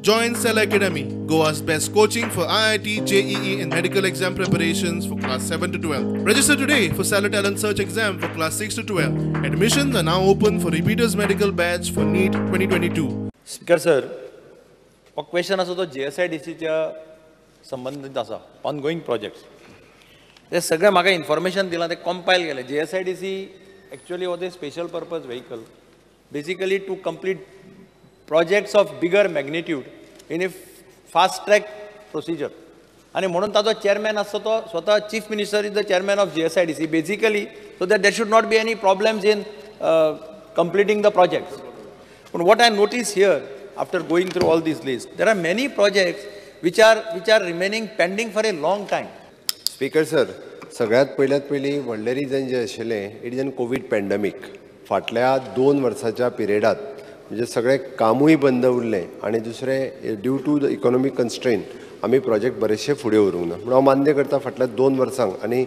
Join Cell Academy, Goa's best coaching for IIT, JEE and medical exam preparations for class 7 to 12. Register today for Stellar Talent Search exam for class 6 to 12. Admissions are now open for repeaters medical batch for NEET 2022. Speaker sir, हो question आसा तो जीएसआयडीसीच्या संबंदीत आसा, ongoing projects. ते सगळें म्हाका information दिलां, तें कंपायल केलें. GSIDC actually was a special purpose vehicle basically to complete projects of bigger magnitude in a fast track procedure. आनी म्हणून ताजो चेअरमॅन आसता तो स्वता chief minister is the chairman of GSIDC basically, so that there should not be any problems in completing the projects. But what I notice here after going through all these lists, there are many projects which are remaining pending for a long time. Speaker sir, सगळ्यात पयल्यात पयलीं व्हडलें reason जें आशिल्लें, it is an COVID pandemic. फाटल्या 2 वर्साच्या पिरियडात म्हणजे सगळें कामूय बंद उरलें आनी दुसरें due to the economic constraint आमी प्रोजेक्ट बरेचशे फुडें व्हरूंक ना. पूण हांव मान्य करता फाटल्या 2 वर्सांक आनी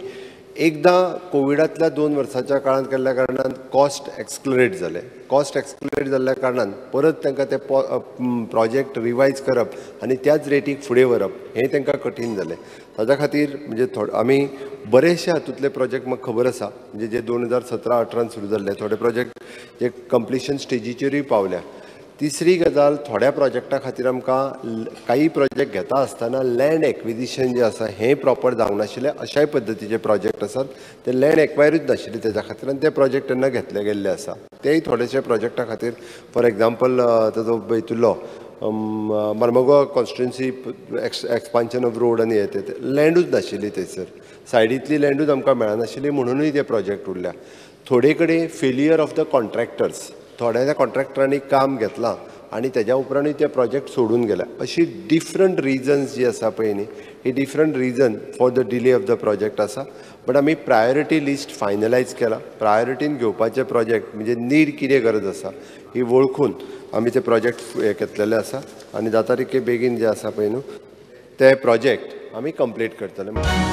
एकदां कोविडांतल्या 2 वर्साच्या काळांत केल्ल्या कारणान कॉस्ट एक्सलरेट जालें. कॉस्ट एक्सलरेट जाल्ल्या कारणान परत तांकां ते प्रोजेक्ट रिवायज करप आनी त्याच रेटीक फुडें व्हरप हें तांकां कठीण जालें. ताच्या खातीर म्हणजे आमी बरेचशे हातूंतले प्रोजेक्ट म्हाका खबर आसा, म्हणजे जे 2017-18 सुरू जाल्ले थोडे प्रोजेक्ट जे कंप्लिशन स्टेजीचेरूय पावल्या. तिसरी गजाल, थोड्या प्रोजेक्टा खातीर आमकां काही प्रोजेक्ट घेता आसतना लँड एक्विजिशन जें आसा हें प्रॉपर जावंक नाशिल्लें. अशाय पद्दतीचे प्रोजेक्ट आसात ते लँड एक्वायरूच नाशिल्ले तेज्या खातीर आनी ते प्रोजेक्ट तेन्ना घेतले गेल्ले आसा. तेय थोडेशे प्रोजेक्टा खातीर, फॉर एग्जाम्पल ताजो हितूंतलो Marmagao constituency expansion of road आनी हें तें लँडूच नाशिल्ली थंयसर, सायडींतली लँडूच आमकां मेळनाशिल्ली म्हणुनूय ते प्रोजेक्ट उरल्या. थोडे कडेन फेलियर ऑफ the contractors, थोड्या कॉन्ट्रॅक्टरांनी काम घेतलां आनी तेज्या उपरांतूय ते प्रोजेक्ट सोडून गेल्या. अशी डिफरंट रिजन्स जी आसा पळय न्ही, ही different reason for the delay of the project आसा. बट आमी प्रायोरिटी लिस्ट फायनलायज केला. प्रायोरिटीन घेवपाचे प्रोजेक्ट म्हणजे नीड कितें गरज आसा ही वळखून आमी ते प्रोजेक्ट हे घेतलेले आसा आनी जाता तितके बेगीन जे आसा पळय न्हू ते प्रोजेक्ट आमी कंप्लीट करतले.